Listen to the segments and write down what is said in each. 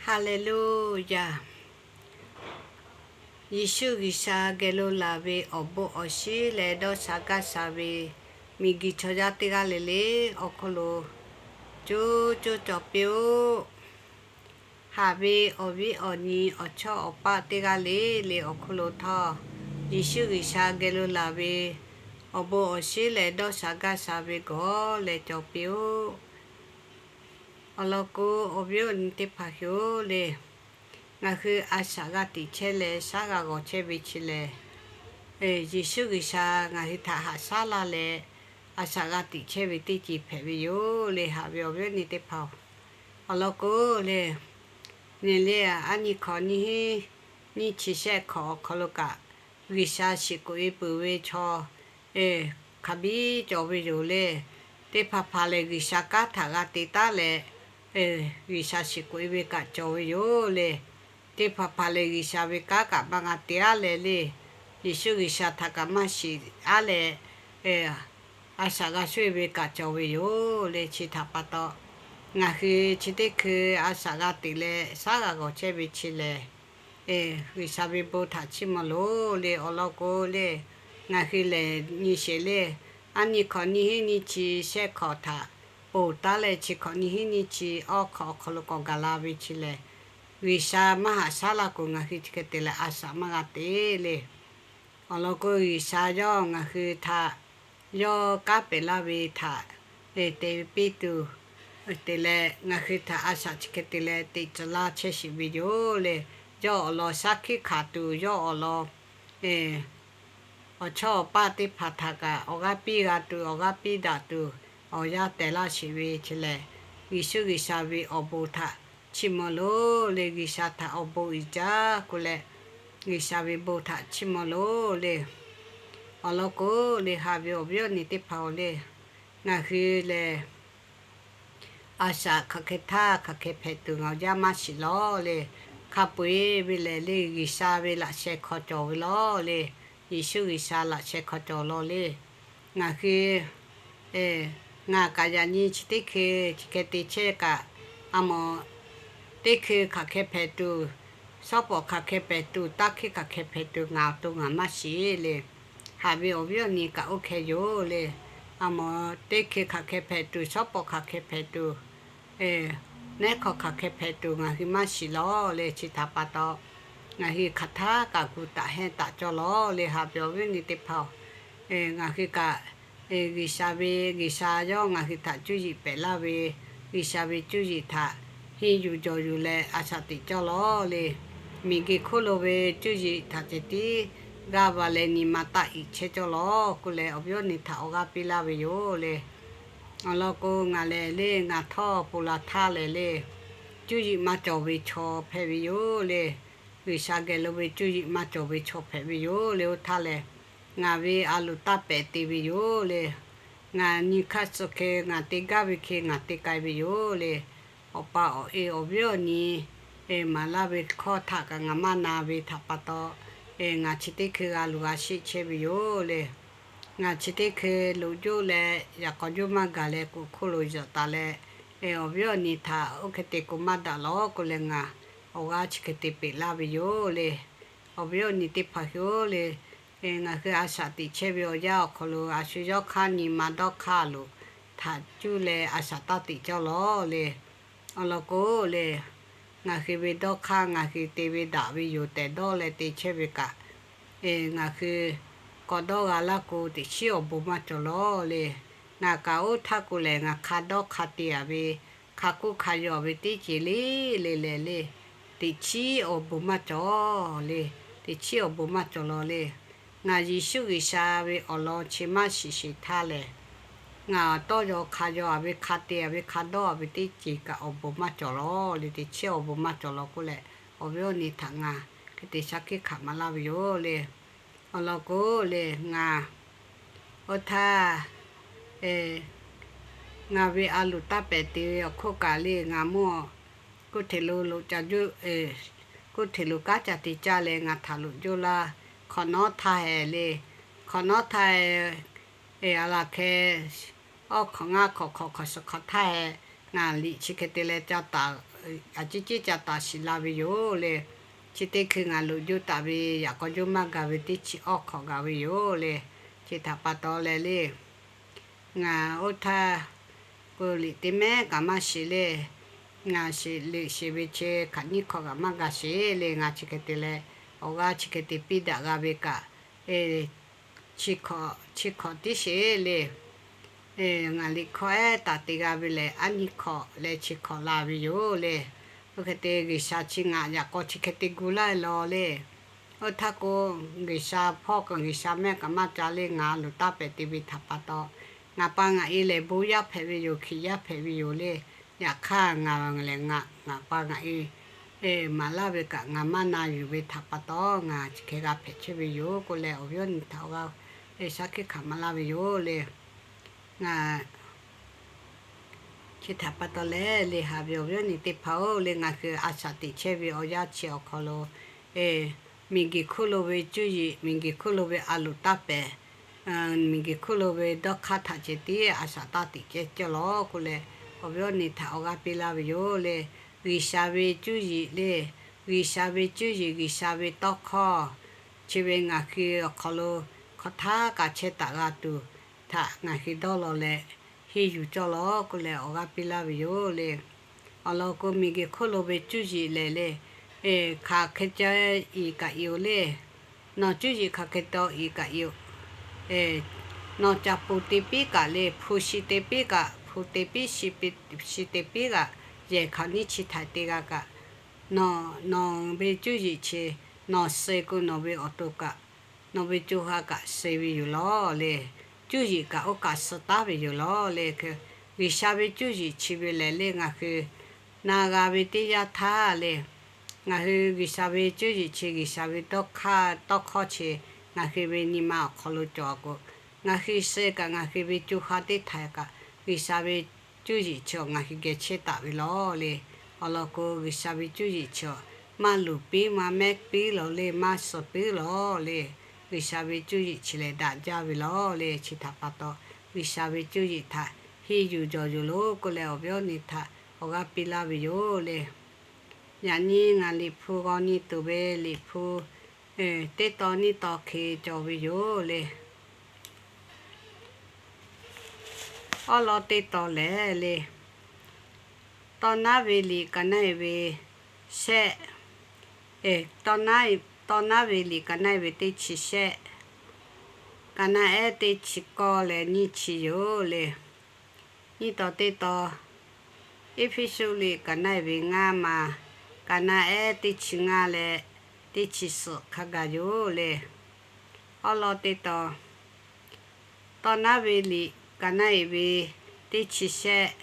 Haˍleˍluˇyaˬ. Yeˍsuˆ G'uiˬsha geh lo laˬ ve awˬ bon awˬ shinˉ leh dawˇ sha gaˇ sha ve miˬguiˬ chaw yaˇ teˇ g'aˇ le le awˬ hk'aw lo coˇ coˇ cawˬ piˇ-oˆ. Haꞈ ve awˬ viˉ awˬ nyi awˬ chawˇ awˬ paˆ teˇ g'aˇ le le awˬ hk'aw lo htawˇ, Yeˍsuˆ G'uiˬsha geh lo laˬ ve awˬ bon awˬ shinˉ leh dawˇ sha gaˇ sha ve gawˬ leh cawˬ piˇ-oˆ. Awˬ lawn k'o, awˬ viˉ awˬ nyi teˇ hpaˍ hui-oˬ le, ngaˬ hui a shaꞈ g'a teꞈ chehˇ leh shaˉ g'a g'awˬ chehˇ ve chi lehˬ, Yeˍsuˆ G'uiˬsha ngaˬ hui htaꞈ haꞈ shaˉ laˇ leh, a shaꞈ g'a teꞈ chehˇ ve teˇ ceuˬ hpehꞈ ve yoˬ le. Haꞈ ve awˬ viˉ awˬ nyi teˇ hpaˍ-oˬ, awˬ lawn k'o le, nyi le, aˉ nyi hkawꞈ nyiˇ hinˉ nyiˇ chi shehˆ hkawꞈ awˬ hk'aw lo kaꞈ, G'uiˬsha shiˍ k'oꞈ-e peuˬ ve chaw hk'a biˇ cawˬ ve yoˬ le. Teˇ hpaˍ hpaˍ lehˬ, G'uiˬsha kanˉ htaꞈ g'a te taˉ leh, G'uiˬsha shiˍ k'oꞈ-e ve kaꞈ cawˬ ve yoˬ le. Teˇ hpaˍ hpaˍ lehˬ, G'uiˬsha ve kanˉ kaꞈ maˇ g'a te aˉ leh le, Yeˍsuˆ G'uiˬsha htaꞈ kaꞈ maˇ shiˍ aˉ leh, a shaꞈ g'a sho-e ve kaꞈ cawˬ ve yoˬ le. Chi htaꞈ pa taw, ngaˬ hui chi teˇ hkui a shaꞈ g'a teꞈ leh shaˉ g'a g'awˬ chehˇ ve chi lehˬ, G'uiˬsha ve bon htaꞈ chiˇ mvuh loˬ le. Awˬ lawn k'o le, ngaˬ hui lehˬ nyi sheˍ le, aˉ nyi hkawꞈ nyiˇ hinˉ nyiˇ chi shehˆ hkawꞈ htaꞈ ponˬ taˉ leh, chi hkawꞈ nyiˇ hinˉ nyiˇ chi awˇ hkawꞈ awˬ hk'aw lo k'awꞈ gaˬ la ve chi lehˬ, G'uiˬsha maˇ haꞈ shaˉ laˇ k'o, ngaˬ hui chi hk'e te leh a shaꞈ maˇ g'a te le. Awˬ lawn k'o, G'uiˬsha yawˇ ngaˬ hui htaꞈ yawˇ kanˉ pehˍ laˇ ve htaꞈ te piˇ tuˬ te leh, ngaˬ hui htaꞈ a shaꞈ chi hk'e te leh teꞈ tcuh laˇ chehˇ sheˍ ve yoˬ le. Yawˇ awˬ lawn shaˉ hkiˆ hkanˍ tuˬ, yawˇ awˬ lawn awˬ chawˇ awˬ paˆ teˇ hpaˍ htaꞈ kaꞈ awˬ g'aˇ piˇ g'a tuˬ, awˬ g'aˇ piˇ daꞈ tuˬ, awˬ yanˇ tehˬ laˇ sheˍ ve chi lehˬ, Yeˍsuˆ G'uiˬsha ve awˬ bon htaꞈ chiˇ mvuh loˬ le. G'uiˬsha htaꞈ awˬ bon uiˍ jaˇ k'oˆ leh, G'uiˬsha ve bon htaꞈ chiˇ mvuh loˬ le. Awˬ lawn k'o le, haꞈ ve awˬ viˉ awˬ nyi teˇ hpaˍ-oˬ le, ngaˬ hui lehˬ a shaꞈ hk'aˬ hk'e htaˇ hk'aˬ hk'e hpehꞈ tuˬ ngaˬ awˬ yanˇ maˇ shiˍ lawˬ le. Hk'a peu-eˬ ve lehˬ le, G'uiˬsha ve laꞈ sheh hk'aw cawˬ ve lawˬ le. Yeˍsuˆ G'uiˬsha laꞈ sheh hk'aw cawˬ lawˬ le. Ngaˬ hui ngaˬ kaꞈ yaꞈ nyi chi teˇ hkui chi hk'e te chehˇ kaꞈ, a mawˬ teˇ hkui hk'aˬ hk'e hpehꞈ tuˬ, shawˉ pawˍ hk'aˬ hk'e hpehꞈ tuˬ, taˇ hkiˆ hk'aˬ hk'e hpehꞈ tuˬ ngaˬ awˬ to ngaˬ maˇ shiˍ le. Haꞈ ve awˬ viˉ awˬ nyi kaꞈ oˇ hk'e yoˬ le. A mawˬ teˇ hkui hk'aˬ hk'e hpehꞈ tuˬ, shawˉ pawˍ hk'aˬ hk'e hpehꞈ tuˬ, neˉ hk'aw hk'aˬ hk'e hpehꞈ tuˬ ngaˬ hui maˇ shiˍ lawˬ le. Chi htaꞈ pa taw, ngaˬ hui hk'aˬ htaˇ kaꞈ gu taꞈ hehnˇ taꞈ cawˇ lawˬ le. Haꞈ ve awˬ viˉ awˬ nyi teˇ hpaˍ-oˬ, ngaˬ hui kaꞈ G'uiˬsha ve, G'uiˬsha yawˇ ngaˬ hui htaꞈ cuˇ yiˍ pehˍ laˇ ve, G'uiˬsha ve cuˇ yiˍ htaꞈ henˇ yuˬ jawˬ yuˬ leh a shaꞈ teꞈ cawˇ lawˬ le. Miˬguiˬ hk'oˆ lo ve cuˇ yiˍ htaꞈ ceh tiˉ g'aˇ va leh nyi ma taˆ iˍ chehˇ cawˇ lawˬ k'oˆ leh, awˬ viˉ awˬ nyi htaꞈ awˬ g'aˇ piˇ laˇ ve yoˬ le. Awˬ lawn k'o, ngaˬ lehˬ le, ngaˬ htawˇ pon la htaˇ lehˬ le, cuˇ yiˍ maˇ cawˬ ve chaw hpehꞈ ve yoˬ le. G'uiˬsha geh lo ve cuˇ yiˍ maˇ cawˬ ve chaw hpehꞈ ve yoˬ le. Oˇ htaˇ lehˬ, ngaˬ ve a loˍ taˇ pehˍ te ve yoˬ le. Ngaˬ nyi hk'aˇ suh hk'e ngaˬ te gaˇ ve hk'e ngaˬ te k'ai ve yoˬ le. Awˬ pa awˬ e awˬ viˉ awˬ nyi maˍ laˇ ve hkawˇ htaꞈ kaꞈ ngaˬ maˇ na ve htaꞈ pa taw, ngaˬ chi teˇ hkui g'a luˬ g'a sheˆ chehˇ ve yoˬ le. Ngaˬ chi teˇ hkui loꞈ joˇ leh yaꞈ k'aw joˇ maˇ gaˬ leh k'oꞈ hk'oˆ lo yawꞈ taˍ leh, awˬ viˉ awˬ nyi htaꞈ oˇ hk'e te k'o maˇ daꞈ lawˬ k'oˆ leh ngaˬ awˬ g'aˇ chi hk'e te peꞈ laˇ ve yoˬ le. Awˬ viˉ awˬ nyi teˇ hpaˍ hui-oˬ le, ngaˬ hui a shaꞈ teꞈ chehˇ ve awˬ yanˇ awˬ hk'aw lo a shu yawˇ hk'aˇ nyi ma dawˇ hk'aˇ loˬ htaꞈ cuˇ leh a shaꞈ taˇ teꞈ cawˇ lawˬ le. Awˬ lawn k'o le, ngaˬ hui ve dawˇ hk'aˇ ngaˬ hui te ve daꞈ ve yoˬ tehꞈ dawˇ leh te chehˇ ve kaꞈ, ngaˬ hui k'awꞈ dawˇ g'a laˇ k'o teꞈ chiˉ awˬ bon maˇ cawˬ lawˬ le. Ngaˬ kaꞈ oˇ htaˇ k'o lehˬ, ngaˬ hk'a dawˇ hk'a te-a ve, hk'a k'oˆ hk'a yaw ve teˇ ceuˬ le le lehˬ le, teꞈ chiˉ awˬ bon maˇ cawˬ le. Teꞈ chiˉ awˬ bon maˇ cawˬ lawˬ le. Ngaˬ Yeˍsuˆ G'uiˬsha ve awˬ lawn chi maˇ shiˍ sheˍ htaˇ lehˬ, ngaˬ tawˇ yaw hk'a yaw-a ve, hk'a te-a ve, hk'a dawˇ-a ve teˇ ceuˬ kaꞈ awˬ bon maˇ cawˬ lawˬ le. Teꞈ chiˉ awˬ bon maˇ cawˬ lawˬ k'oˆ leh, awˬ viˉ awˬ nyi htaꞈ ngaˬ hk'e te shaˉ hkiˆ hkanˍ maˍ laˇ ve yoˬ le. Awˬ lawn k'o le, ngaˬ oˇ htaˇ ngaˬ ve a loˍ taˇ pehˍ te ve awˬ hk'oˆ kaꞈ le, ngaˬ mawˇ kuˇ hteꞈ lo loꞈ ca juˇ, kuˇ hteꞈ lo kanˉ ca te caˇ leh ngaˬ htaꞈ loꞈ joˇ laˇ. Hk'awꞈ nawˉ htaˇ hehꞈ le, hk'awꞈ nawˉ htaˇ hehꞈ, a laˬ hkeh awˇ hk'awꞈ ngaˇ hk'awꞈ hk'awꞈ hk'awꞈ suhˍ hk'awꞈ htaˇ hehꞈ ngaˬ liꞈ chi hk'e te leh ca taˍ, a ciˉ ciˉ ca taˍ shiˍ la ve yoˬ le. Chi teˇ hkui ngaˬ loꞈ juˇ taˍ ve yaꞈ k'aw juˇ maˇ ga ve teˇ chi awˇ hk'awꞈ gaˬ ve yoˬ le. Chi htaꞈ pa taw leh le, ngaˬ oˇ htaˇ k'o liꞈ teˇ mehˉ kaꞈ maˇ shiˍ le. Ngaˬ shiˍ liꞈ shiˍ ve chi hkaꞈ nyiˇ hk'awꞈ kaꞈ maˇ ga sheˍ le. Ngaˬ chi hk'e te leh awˬ g'aˇ chi hk'e te piˇ daꞈ g'a ve kaꞈ, chi hk'awꞈ tiˉ sheˍ le. Ngaˬ liꞈ hkawˇ ehˉ taˍ te g'a ve lehˬ, aˉ nyiˇ hk'awꞈ leh chi hk'awꞈ la ve yoˬ le. Oˇ hk'e te G'uiˬsha chi ngaˬ yaꞈ k'aw chi hk'e te gu laˇ law le. Oˇ htaˇ k'o, G'uiˬsha hpawˇ kaꞈ G'uiˬsha mehˆ kaꞈ maˇ ca le. Ngaˬ loˍ taˇ pehˍ te ve htaꞈ pa taw, ngaˬ pa ngaˬ e lehˬ bon yaˇ hpehꞈ ve yoˬ, Hkriꞈ yaˇ hpehꞈ ve yoˬ le. Yaꞈ hk'aˇ ngaˬ lehˬ ngaˬ, ngaˬ pa ngaˬ e maˍ laˇ ve kaꞈ ngaˬ maˇ na yuˬ ve htaꞈ pa taw, ngaˬ chi hk'e g'a hpehꞈ chehˇ ve yoˬ k'oˆ leh, awˬ viˉ awˬ nyi htaꞈ awˬ g'aˇ shaˉ hkiˆ hk'aˬ maˍ laˇ ve yoˬ le. Ngaˬ chi htaꞈ pa taw leh le, haꞈ ve awˬ viˉ awˬ nyi teˇ hpaˍ-oˬ le, ngaˬ hui a shaꞈ teꞈ chehˇ ve awˬ yanˇ chi awˬ hk'aw lo, miˬguiˬ hkuˇ lo ve cuˇ yiˍ, miˬguiˬ hkuˇ lo ve a loˍ taˇ pehˍ, miˬguiˬ hkuˇ lo ve dawˇ hk'aˇ htaꞈ ceh tiˉ a shaꞈ taˇ teꞈ chehˇ cawˇ lawˬ k'oˆ leh, awˬ viˉ awˬ nyi htaꞈ awˬ g'aˇ piˇ laˇ ve yoˬ le. G'uiˬsha ve cuˇ yiˍ le, G'uiˬsha ve cuˇ yiˍ, G'uiˬsha ve tawˇ hkawˇ chi ve ngaˬ hui awˬ hk'aw lo hk'aw htaˇ kaꞈ chehˇ taˍ g'a tuˬ htaꞈ ngaˬ hui dawˇ law leh henˇ yuˬ cawˇ lawˬ k'oˆ leh awˬ g'aˇ piˇ laˇ ve yoˬ le. Awˬ lawn k'o, miˬguiˬ hk'oˆ lo ve cuˇ yiˍ lehˬ le, hk'aˬ hk'e ca iˍ kaꞈ iˍ-oˬ le. Nawˬ cuˇ yiˍ hk'aˬ hk'e taw iˍ kaꞈ iˍ-oˬ. Nawˬ caˍ puˍ te piˉ kaꞈ le, hpu shi te piˉ kaꞈ, hpu te piˉ, shi te piˉ kaꞈ, yehˬ hkaoˍ nyiˇ chi htaiˍ te g'a kaꞈ, nawˬ, nawˬ ve cuˇ yiˍ chi nawˬ suh k'o, nawˬ ve awˬ to kaꞈ, nawˬ ve co ha kaꞈ suh ve yoˬ lawˬ le. Cuˇ yiˍ kaꞈ oˇ kaꞈ suh taˉ ve yoˬ lawˬ le. G'uiˬsha ve cuˇ yiˍ chi ve lehˬ le, ngaˬ hui na g'a ve teˇ yanˇ htaˇ le, ngaˬ hui G'uiˬsha ve cuˇ yiˍ chi, G'uiˬsha ve dawˇ hk'aˇ tawˇ hkawˇ chi ngaˬ hui ve nyi ma awˬ hk'aw lo cawˬ k'o, ngaˬ hui suh kaꞈ ngaˬ hui ve co ha teˇ htaiˍ kaꞈ G'uiˬsha ve cuˇ yiˍ chi awˬ ngaˬ hui geh chehˇ taˍ ve lawˬ le. Awˬ lawn k'o, G'uiˬsha ve cuˇ yiˍ chi awˬ maˇ luˬ piˉ maˇ mehˉ piˉ lawˬ le, maˇ suh piˉ lawˬ le. G'uiˬsha ve cuˇ yiˍ chi lehˬ daꞈ jaˇ ve lawˬ le. Chi htaꞈ pa taw, G'uiˬsha ve cuˇ yiˍ htaꞈ henˇ yuˬ jawˬ yuˬ loˬ k'oˆ leh, awˬ viˉ awˬ nyi htaꞈ awˬ g'aˇ piˇ laˇ ve yoˬ le. Yaꞈ nyi ngaˬ liꞈ hpu g'aw nyi tuˬ ve liꞈ hpu teˇ taw nyiˇ taw hk'e cawˬ ve yoˬ le. Awˉ lawn teˇ taw lehˬ le, Tawˇ naˉ ve liꞈ ka naˉ e ve shehˆ, tawˇ naˉ ve liꞈ ka naˉ e ve teˇ chi shehˆ, ka naˉ ehˉ teˇ chi kawˇ leh nyiˇ chi yoˬ le. Nyiˇ taw teˇ taw, Eˇfeˇsuꞈ liꞈ ka naˉ e ve ngaˇ ma, ka naˉ ehˉ teˇ chi ngaˇ leh teˇ chi suhˍ hk'a gaˬ yoˬ le. Awˉ lawn teˇ taw, Tawˇ naˉ ve liꞈ ka naˉ e ve teˇ chi shehˆ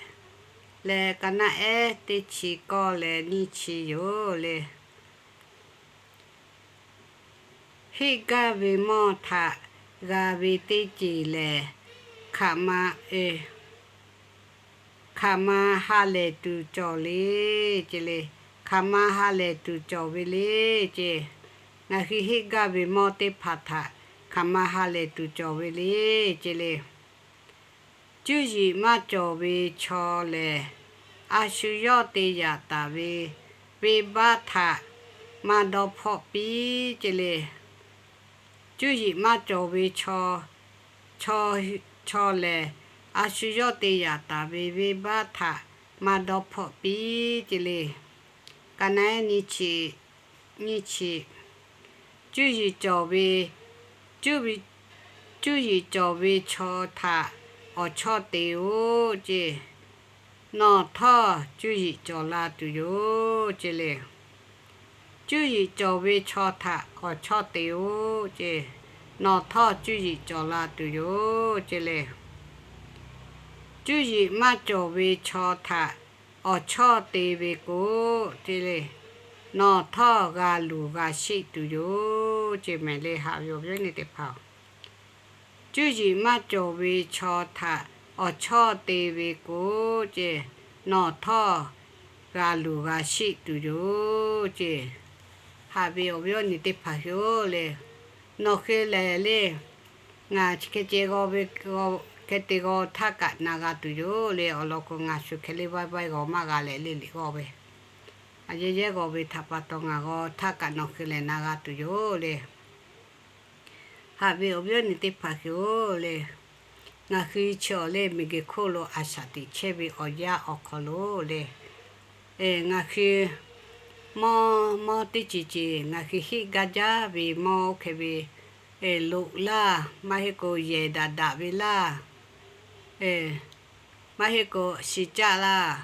leh ka naˉ ehˉ teˇ chi kawˇ leh nyiˇ chi yoˬ le. Heˆ gaˇ ve mawˇ htaꞈ g'a ve teˇ ceuˬ lehˬ, hk'aˬ ma, hk'aˬ ma ha lehˬ tuˬ cawˬ le ce le. Hk'aˬ ma ha lehˬ tuˬ cawˬ ve le ce. Ngaˬ hui heˆ gaˇ ve mawˇ teˇ hpaˍ htaꞈ hk'aˬ ma ha lehˬ tuˬ cawˬ ve le ce le. Cuˇ yiˍ maˇ cawˬ ve chaw lehˬ, a shu yawˇ te yaꞈ taˍ ve venˇbaˆ htaꞈ maˇ dawˇ hpawˆ piˇ ce le. Cuˇ yiˍ maˇ cawˬ ve chaw, chaw, chaw lehˬ, a shu yawˇ te yaꞈ taˍ ve venˇbaˆ htaꞈ maˇ dawˇ hpawˆ piˇ ce le. Ka naˉ ehˉ nyiˇ chi, nyiˇ chi, cuˇ yiˍ cawˬ ve, cuˇ yiˍ cawˬ ve chaw htaꞈ awˬ chawˇ te-oˬ ce. Nawˬ htawˇ cuˇ yiˍ cawˬ la tuˬ yoˬ ce le. Cuˇ yiˍ cawˬ ve chaw htaꞈ awˬ chawˇ te-oˬ ce. Nawˬ htawˇ cuˇ yiˍ cawˬ la tuˬ yoˬ ce le. Cuˇ yiˍ maˇ cawˬ ve chaw htaꞈ awˬ chawˇ te ve k'o ce le, nawˬ htawˇ g'a luˬ g'a sheˆ tuˬ yoˬ ce mehˍ le. Haꞈ ve awˬ viˉ awˬ nyi teˇ hpaˍ-oˬ, cuˇ yiˍ maˇ cawˬ ve chaw htaꞈ awˬ chawˇ te ve k'o ce, nawˬ htawˇ g'a luˬ g'a sheˆ tuˬ yoˬ ce. Haꞈ ve awˬ viˉ awˬ nyi teˇ hpaˍ hui-oˬ le, nawˬ hui lehˬ le, ngaˬ chi hk'e ce g'aw ve, g'aw hk'e te g'aw htaˇ kaꞈ na g'a tuˬ yoˬ le. Awˬ lawn k'o, ngaˬ shu hk'e le vaiˇ vaiˇ g'aw maˇ g'a leh le liꞈ g'awˇ ve, a yehˇ yehˇ g'aw ve htaꞈ pa taw ngaˬ g'aw htaˇ kaꞈ nawˬ hk'e lehˬ na g'a tuˬ yoˬ le. Haꞈ ve awˬ viˉ awˬ nyi teˇ hpaˍ hk'e-oˬ le, ngaˬ hui chi awˬ le miˬguiˬ hk'oˆ lo a shaꞈ teꞈ chehˇ ve awˬ yanˇ awˬ hk'aw lo le, ngaˬ hui mawˇ mawˇ teˇ ceuˬ ceuˬ ngaˬ hui heˆ gaˇ jaˇ ve mawˇ oˇ hk'e ve loꞈ laˇ, maˇ heˆ k'o yehˬ daꞈ daꞈ ve laˇ, maˇ heˆ k'o shi caˆ laˇ,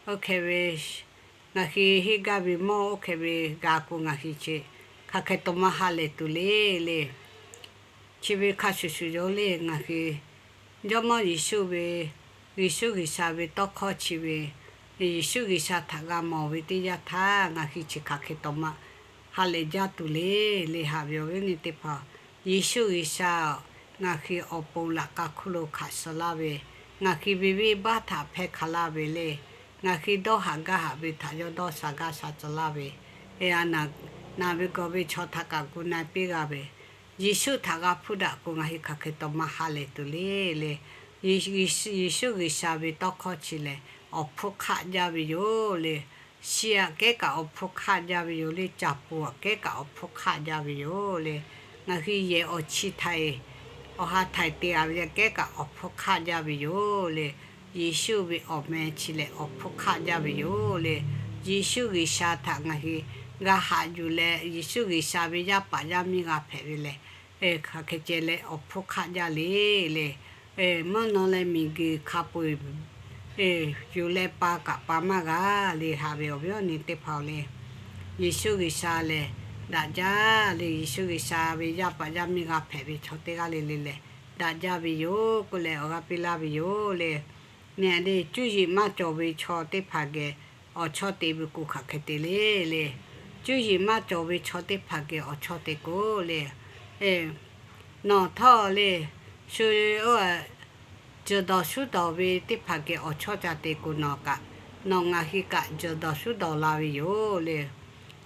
oˇ hk'e ve ngaˬ hui heˆ gaˇ ve mawˇ oˇ hk'e ve g'a k'o, ngaˬ hui chi hk'aˬ hk'e taw maˇ ha lehˬ tuˬ le le. Chi ve hk'a shuˍ shuˍ yoˬ le, ngaˬ hui Jawˇmawˇ Yeˍsuˆ ve, Yeˍsuˆ G'uiˬsha ve tawˇ hkawˇ chi ve, Yeˍsuˆ G'uiˬsha htaꞈ g'a mawˬ ve teˇ yanˇ htaˇ, ngaˬ hui chi hk'aˬ hk'e taw maˇ ha lehˬ jaˇ tuˬ le le. Haꞈ ve awˬ viˉ awˬ nyi teˇ hpaˍ, Yeˍsuˆ G'uiˬsha ngaˬ hui awˬ pon laꞈ ka hkuˇ lo hkanˍ suh laˇ ve, ngaˬ hui ve venˇbaˆ htaꞈ hpehˇ hk'a laˇ ve le, ngaˬ hui dawˇ haꞈ gaˇ haꞈ ve htaꞈ yawˇ dawˇ sha gaˇ sha tcuh laˇ ve, a naˍ, naˍ ve gawˬ ve chaw htaꞈ kaꞈ gu na piˇ g'a ve, Yeˍsuˆ htaꞈ g'a hpuˇ daꞈ k'o, ngaˬ hui hk'aˬ hk'e taw maˇ ha lehˬ tuˬ le le. Yeˍsuˆ G'uiˬsha ve tawˇ hkawˇ chi lehˬ, awˬ hpfuhˇ hk'aˆ jaˇ ve yoˬ le. Shi aꞈ kehˉ kaꞈ awˬ hpfuhˇ hk'aˆ jaˇ ve yoˬ le. Caˍ poˍ aꞈ kehˉ kaꞈ awˬ hpfuhˇ hk'aˆ jaˇ ve yoˬ le. Ngaˬ hui yehˬ awˬ chi htaiˍ, awˬ ha htaiˍ te a ve aꞈ kehˉ kaꞈ awˬ hpfuhˇ hk'aˆ jaˇ ve yoˬ le. Yeˍsuˆ ve awˬ meh chi lehˬ awˬ hpfuhˇ hk'aˆ jaˇ ve yoˬ le. Yeˍsuˆ G'uiˬsha htaꞈ ngaˬ hui g'a haꞈ yuˬ leh, Yeˍsuˆ G'uiˬsha ve yaˇ paˍ yaˇ miˇ g'a hpehꞈ ve lehˬ, hk'aˬ hk'e ceh leh awˬ hpfuhˇ hk'aˆ jaˇ le le. Mvuhˇ naw leh miˬguiˬ hk'a peu-eˬ yuˬ leh pa kaꞈ pa maˇ g'a le. Haꞈ ve awˬ viˉ awˬ nyi teˇ hpaˍ-oˬ le, Yeˍsuˆ G'uiˬsha lehˬ daꞈ jaˇ le. Yeˍsuˆ G'uiˬsha ve yaˇ paˍ yaˇ miˇ g'a hpehꞈ ve chaw teˇ g'aˇ le le lehˬ, daꞈ jaˇ ve yoˬ k'oˆ leh awˬ g'aˇ piˇ laˇ ve yoˬ le. Nyi le, cuˇ yiˍ maˇ cawˬ ve chaw teˇ hpaˍ geh awˬ chawˇ te ve k'o hk'aˬ hk'e te le le. Cuˇ yiˍ maˇ cawˬ ve chaw teˇ hpaˍ geh awˬ chawˇ te k'o le, nawˬ htawˇ le, shu oˇ tzuhˬ dawˬ shuˉ dawˬ ve teˇ hpaˍ geh awˬ chawˇ ca te k'o, nawˬ kaꞈ, nawˬ ngaˬ hui kaꞈ tzuhˬ dawˬ shuˉ dawˬ la ve yoˬ le.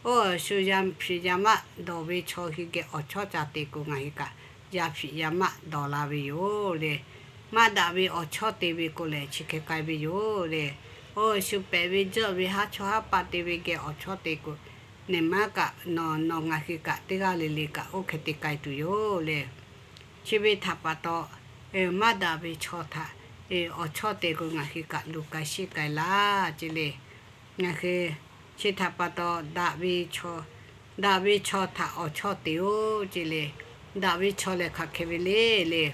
Oˇ shu yaˇ hpiꞈ yaˇ maˆ dawˬ ve chaw hui geh awˬ chawˇ ca te k'o, ngaˬ hui kaꞈ yaˇ hpiꞈ yaˇ maˆ dawˬ la ve yoˬ le. Maˇ daꞈ ve awˬ chawˇ te ve k'o lehˬ, chi hk'e k'ai ve yoˬ le. Oˇ shu pehꞈ ve jawˇ ve haˉ chawˇ haˉ pa te ve geh awˬ chawˇ te k'o, nehˬ maˇ kaꞈ nawˬ nawˬ ngaˬ hui kaꞈ teˇ g'aˇ le le kaꞈ oˇ hk'e te k'ai tuˬ yoˬ le. Chi ve htaꞈ pa taw, maˇ daꞈ ve chaw htaꞈ awˬ chawˇ te k'o, ngaˬ hui kaꞈ luˬ k'ai sheˆ k'ai laˇ ce le. Ngaˬ hui chi htaꞈ pa taw, daꞈ ve chaw, daꞈ ve chaw htaꞈ awˬ chawˇ te-oˬ ce le. Daꞈ ve chaw lehˬ hk'aˬ hk'e ve le le.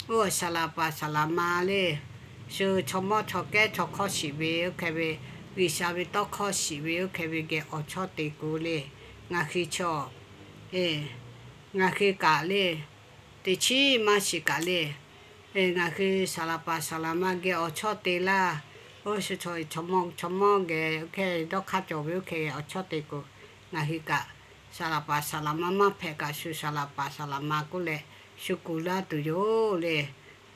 Oˇ saˍ laˍ paˍ saˍ laˍ ma le, shu chaw mawˇ chaw kehˉ chaw hk'awˇ shiˍ ve oˇ hk'e ve, G'uiˬsha ve tawˇ hkawˇ shiˍ ve oˇ hk'e ve geh awˬ chawˇ te k'o le, ngaˬ hui chaw, ngaˬ hui kaꞈ le, teꞈ chiˉ maˇ shiˍ kaꞈ le, ngaˬ hui saˍ laˍ paˍ saˍ laˍ ma geh awˬ chawˇ te laˇ. Oˇ shu chaw, chaw mawˇ chaw mawˇ geh oˇ hk'e dawˇ hk'aˇ cawˬ ve oˇ hk'e awˬ chawˇ te k'o, ngaˬ hui kaꞈ saˍ laˍ paˍ saˍ laˍ ma maˇ hpehꞈ kaꞈ, shu saˍ laˍ paˍ saˍ laˍ ma k'oˆ leh shu kuˬ laˇ tuˬ yoˬ le.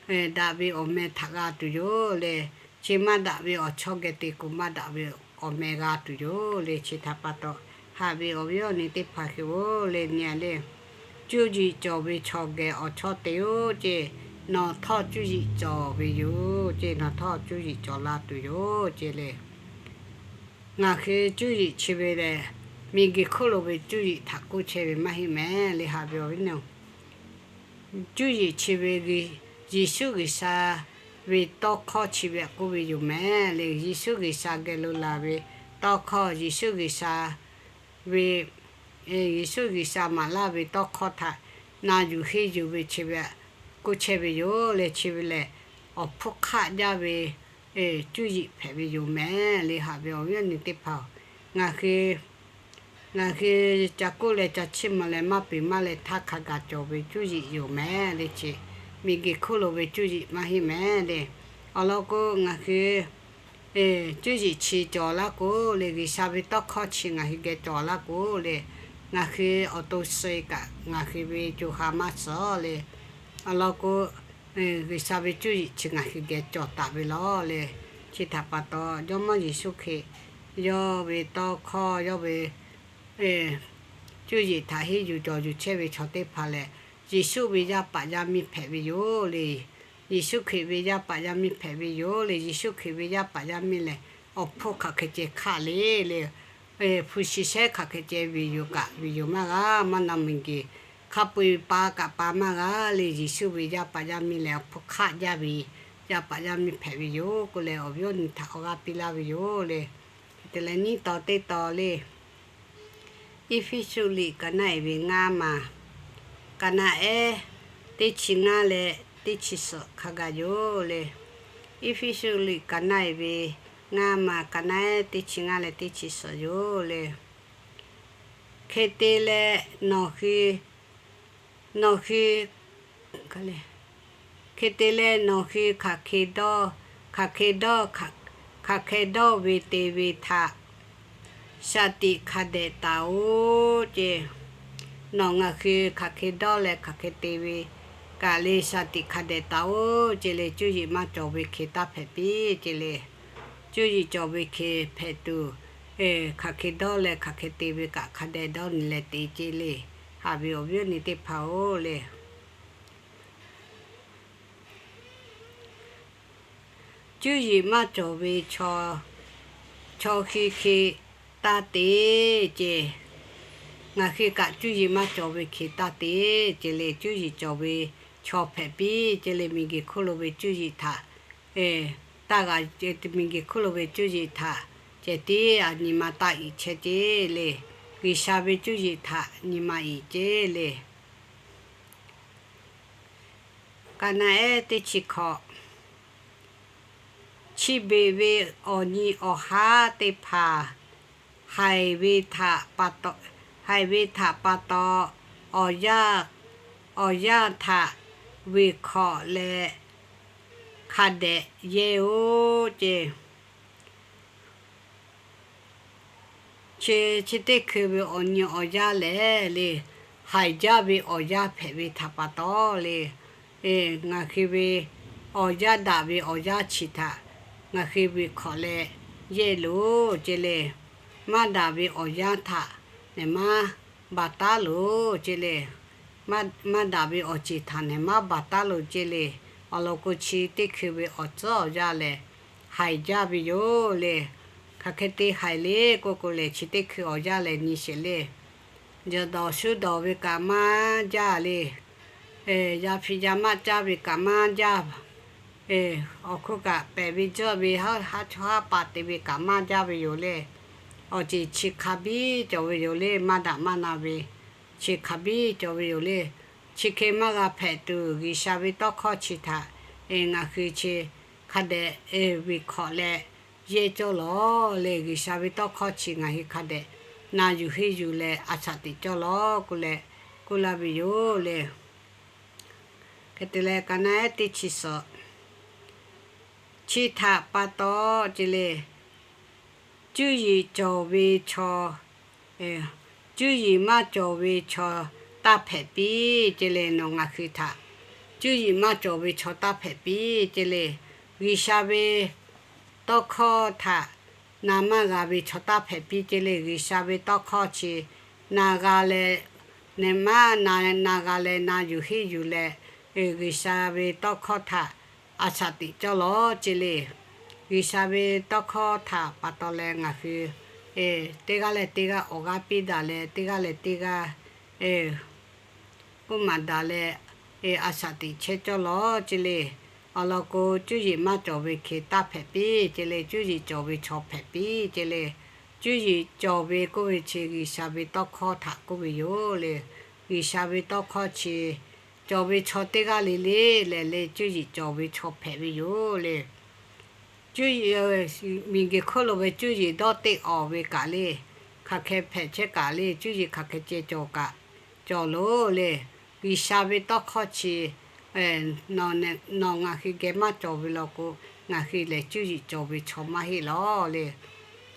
Daꞈ ve awˬ meh htaꞈ g'a tuˬ yoˬ le. Chi maˇ daꞈ ve awˬ chawˇ geh te k'o, maˇ daꞈ ve awˬ meh g'a tuˬ yoˬ le. Chi htaꞈ pa taw, haꞈ ve awˬ viˉ awˬ nyi teˇ hpaˍ hui-oˬ le, nyi le, cuˇ yiˍ cawˬ ve chaw geh awˬ chawˇ te-oˬ ce. Nawˬ htawˇ cuˇ yiˍ cawˬ ve yoˬ ce. Nawˬ htawˇ cuˇ yiˍ cawˬ la tuˬ yoˬ ce le. Ngaˬ hui cuˇ yiˍ chi ve lehˬ, miˬguiˬ hk'oˆ lo ve cuˇ yiˍ htaꞈ k'oˆ chehˇ ve maˇ heˆ mehˍ le. Haꞈ ve awˬ viˉ awˬ nyi, cuˇ yiˍ chi ve Yeˍsuˆ G'uiˬsha ve tawˇ hkawˇ chi ve k'oˆ ve yoˬ mehˍ le. Yeˍsuˆ G'uiˬsha geh lo laˬ ve tawˇ hkawˇ, Yeˍsuˆ G'uiˬsha ve, Yeˍsuˆ G'uiˬsha maˍ laˇ ve tawˇ hkawˇ htaꞈ na yuˬ henˇ yuˬ ve chi ve k'oˆ chehˇ ve yoˬ le. Chi ve lehˬ, awˬ hpfuhˇ hk'aˆ jaˇ ve cuˇ yiˍ hpehꞈ ve yoˬ mehˍ le. Haꞈ ve awˬ viˉ awˬ nyi teˇ hpaˍ-oˬ, ngaˬ hui ngaˬ hui ca k'oˆ leh ca chiˇ mvuh leh maˇ peꞈ maˇ leh htaˇ hk'a gaˬ cawˬ ve cuˇ yiˍ yoˬ mehˍ le. Chi miˬguiˬ hk'oˆ lo ve cuˇ yiˍ maˇ heˆ mehˍ le. Awˬ lawn k'o, ngaˬ hui cuˇ yiˍ chi cawˬ laˇ k'o le, G'uiˬsha ve tawˇ hkawˇ chi ngaˬ hui geh cawˬ laˇ k'o le, ngaˬ hui awˬ to suh kaꞈ ngaˬ hui ve co ha maˇ suh le. Awˬ lawn k'o, G'uiˬsha ve cuˇ yiˍ chi ngaˬ hui geh cawˬ taˍ ve laˬ le. Chi htaꞈ pa taw, Jawˇmawˇ Yeˍsuˆ Hkriꞈ yawˇ ve tawˇ hkawˇ yawˇ ve cuˇ yiˍ htaꞈ henˇ yuˬ cawˬ yuˬ chehˇ ve chaw teˇ hpaˍ lehˬ, Yeˍsuˆ ve yaˇ paˍ yaˇ miˇ hpehꞈ ve yoˬ le. Yeˍsuˆ Hkriꞈ ve yaˇ paˍ yaˇ miˇ hpehꞈ ve yoˬ le. Yeˍsuˆ Hkriꞈ ve yaˇ paˍ yaˇ miˇ lehˬ, awˬ hpu hk'aˬ hk'e ceh hk'aˆ le le, hpu shi sheˉ hk'aˬ hk'e ceh ve yoˬ kaꞈ ve yoˬ maˇ g'a. Maˇ na miˬguiˬ hk'a peu-eˬ pa kaꞈ pa maˇ g'a le. Yeˍsuˆ ve yaˇ paˍ yaˇ miˇ lehˬ, awˬ hpu hk'aˆ jaˇ ve yaˇ paˍ yaˇ miˇ hpehꞈ ve yoˬ k'oˆ leh, awˬ viˉ awˬ nyi htaꞈ awˬ g'aˇ piˇ laˇ ve yoˬ le. Hk'e te leh nyiˇ tawn teˇ tawn le. Eˇfeˇsuꞈ liꞈ ka naˆ-ehˍ ve ngaˇ ma, ka naˆ-ehˉ teˇ chi ngaˇ leh teˇ chi suhˍ hk'a gaˬ yoˬ le. Eˇfeˇsuꞈ liꞈ ka naˆ-ehˍ ve ngaˇ ma, ka naˆ-ehˉ teˇ chi ngaˇ leh teˇ chi suhˍ yoˬ le. Hk'e te leh nawˬ hui, nawˬ hui, hk'e te leh nawˬ hui hk'aˬ hk'e dawˇ, hk'aˬ hk'e dawˇ, hk'aˬ hk'e dawˇ ve te ve htaꞈ shaˍ tiꞈ hk'a dehꞈ taˍ-oꞈ ce. Nawˬ ngaˬ hui hk'aˬ hk'e dawˇ leh hk'aˬ hk'e te ve kaꞈ le, shaˍ tiꞈ hk'a dehꞈ taˍ-oꞈ ce le. Cuˇ yiˍ maˇ cawˬ ve hk'e taˇ hpehꞈ piˇ ce le. Cuˇ yiˍ cawˬ ve hk'e hpehꞈ tuˬ, hk'aˬ hk'e dawˇ leh hk'aˬ hk'e te ve kaꞈ hk'a dehꞈ dawˇ nyi leh te ce le. Haꞈ ve awˬ viˉ awˬ nyi teˇ hpaˍ-oˬ le, cuˇ yiˍ maˇ cawˬ ve chaw, chaw hui hk'e taˇ te ce. Ngaˬ hui kaꞈ cuˇ yiˍ maˇ cawˬ ve hk'e taˇ te ce le. Cuˇ yiˍ cawˬ ve chaw hpehꞈ piˇ ce le. Miˬguiˬ hk'oˆ lo ve cuˇ yiˍ htaꞈ, taˇ g'a, miˬguiˬ hk'oˆ lo ve cuˇ yiˍ htaꞈ ceh tiˉ nyi ma taˇ iˍ chehˇ ce le. G'uiˬsha ve cuˇ yiˍ htaꞈ nyi ma iˍ ce le. Ka naˆ-ehˉ teˇ chi hkawꞈ, chi beˬ ve awˬ nyi awˬ haˉ teˇ hpaˍ haiˬ ve htaꞈ pa taw, haiˬ ve htaꞈ pa taw, awˬ yanˇ, awˬ yanˇ htaꞈ vuiˬ hkawꞈ leh hk'a dehꞈ yehˇ-oˆ ce. Chi, chi teˇ hkui ve awˬ nyi awˬ yanˇ lehˬ le, haiˬ jaˇ ve awˬ yanˇ hpehꞈ ve htaꞈ pa taw le, ngaˬ hui ve awˬ yanˇ daꞈ ve awˬ yanˇ chi htaꞈ ngaˬ hui vuiˬ hkawꞈ leh yehˇ loˬ ce le. Maˇ daꞈ ve awˬ yanˇ htaꞈ nehˬ maˇ baˬ taˉ loˬ ce le. Maˇ daꞈ ve awˬ ceˬ htaꞈ nehˬ maˇ baˬ taˉ loˬ ce le. Awˬ lawn k'o, chi teˇ hkui ve awˬ tcuhˉ awˬ yanˇ lehˬ, haiˬ jaˇ ve yoˬ le. Hk'aˬ hk'e te haiˬ le k'oˆ k'o lehˬ, chi teˇ hkui awˬ yanˇ lehˬ nyi sheˍ le. Yawˬ dawˬ shuˉ dawˬ ve kaꞈ maˇ jaˇ le. Yaˇ hpiꞈ yaˇ maˆ caˇ ve kaꞈ maˇ jaˇ. Awˬ hk'oˆ kaꞈ pehˬ ve jawˇ ve haˉ chaw haˉ pa te ve kaꞈ maˇ jaˇ ve yoˬ le. Awˬ ceˬ chi hk'a biˇ cawˬ ve yoˬ le. Maˇ daꞈ maˇ na ve chi hk'a biˇ cawˬ ve yoˬ le. Chi hk'e maˇ g'a hpehꞈ tuˬ, G'uiˬsha ve tawˇ hkawˇ chi htaꞈ ngaˬ hui chi hk'a dehꞈ vuiˬ hkawꞈ leh yehˇ cawˇ lawˬ le. G'uiˬsha ve tawˇ hkawˇ chi ngaˬ hui hk'a dehꞈ na yuˬ henˇ yuˬ leh a shaꞈ teꞈ cawˇ lawˬ k'oˆ leh k'oˆ laˇ ve yoˬ le. Hk'e te leh ka naˆ-ehˉ teˇ chi suhˍ, chi htaꞈ pa taw ce le, cuˇ yiˍ cawˬ ve chaw, cuˇ yiˍ maˇ cawˬ ve chaw taˇ hpehꞈ piˇ ce le. Nawˬ ngaˬ hui htaꞈ cuˇ yiˍ maˇ cawˬ ve chaw taˇ hpehꞈ piˇ ce le. G'uiˬsha ve tawˇ hkawˇ htaꞈ na maˇ g'a ve chaw taˇ hpehꞈ piˇ ce le. G'uiˬsha ve tawˇ hkawˇ chi na g'a leh, nehˬ maˇ na, na g'a leh na yuˬ henˇ yuˬ leh, G'uiˬsha ve tawˇ hkawˇ htaꞈ a shaꞈ teꞈ cawˇ lawˬ ce le. G'uiˬsha ve tawˇ hkawˇ htaꞈ pa taw leh ngaˬ hui teˇ g'aˇ leh teˇ g'aˇ awˬ g'aˇ piˇ daꞈ leh, teˇ g'aˇ leh teˇ g'aˇ k'oˆ maˍ daꞈ leh, a shaꞈ teꞈ chehˇ cawˇ lawˬ ce le. Awˬ lawn k'o, cuˇ yiˍ maˇ cawˬ ve hk'e taˇ hpehꞈ piˇ ce le. Cuˇ yiˍ cawˬ ve chaw hpehꞈ piˇ ce le. Cuˇ yiˍ cawˬ ve k'oˆ ve chi G'uiˬsha ve tawˇ hkawˇ htaꞈ k'oˆ ve yoˬ le. G'uiˬsha ve tawˇ hkawˇ chi cawˬ ve chaw teˇ g'aˇ le le lehˬ le, cuˇ yiˍ cawˬ ve chaw hpehꞈ ve yoˬ le. Cuˇ yiˍ, miˬguiˬ hk'oˆ lo ve cuˇ yiˍ dawˇ teˇ awˍ ve kaꞈ le, hk'aˬ hk'e hpehꞈ chehˇ kaꞈ le, cuˇ yiˍ hk'aˬ hk'e ceh cawˬ kaꞈ cawˬ loˬ le. G'uiˬsha ve tawˇ hkawˇ chi nawˬ ngaˬ hui geh maˇ cawˬ ve law k'o, ngaˬ hui lehˬ cuˇ yiˍ cawˬ ve chaw maˇ heˆ lawˬ le.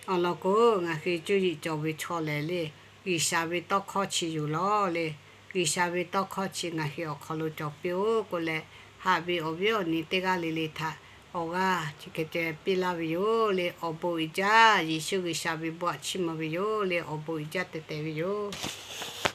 Awˬ lawn k'o, ngaˬ hui cuˇ yiˍ cawˬ ve chaw lehˬ le, G'uiˬsha ve tawˇ hkawˇ chi yoˬ lawˬ le. G'uiˬsha ve tawˇ hkawˇ chi ngaˬ hui awˬ hk'aw lo cawˬ piˇ-oˆ k'oˆ leh, haꞈ ve awˬ viˉ awˬ nyi teˇ g'aˇ le le htaꞈ awˬ g'aˇ chi hk'e ceh piˇ laˇ ve yoˬ le. Awˬ bon uiˍ jaˇ. Yeˍsuˆ G'uiˬsha ve bon aꞈ chiˇ mvuh ve yoˬ le. Awˬ bon uiˍ jaˇ tehꞈ tehꞈ ve yoˬ.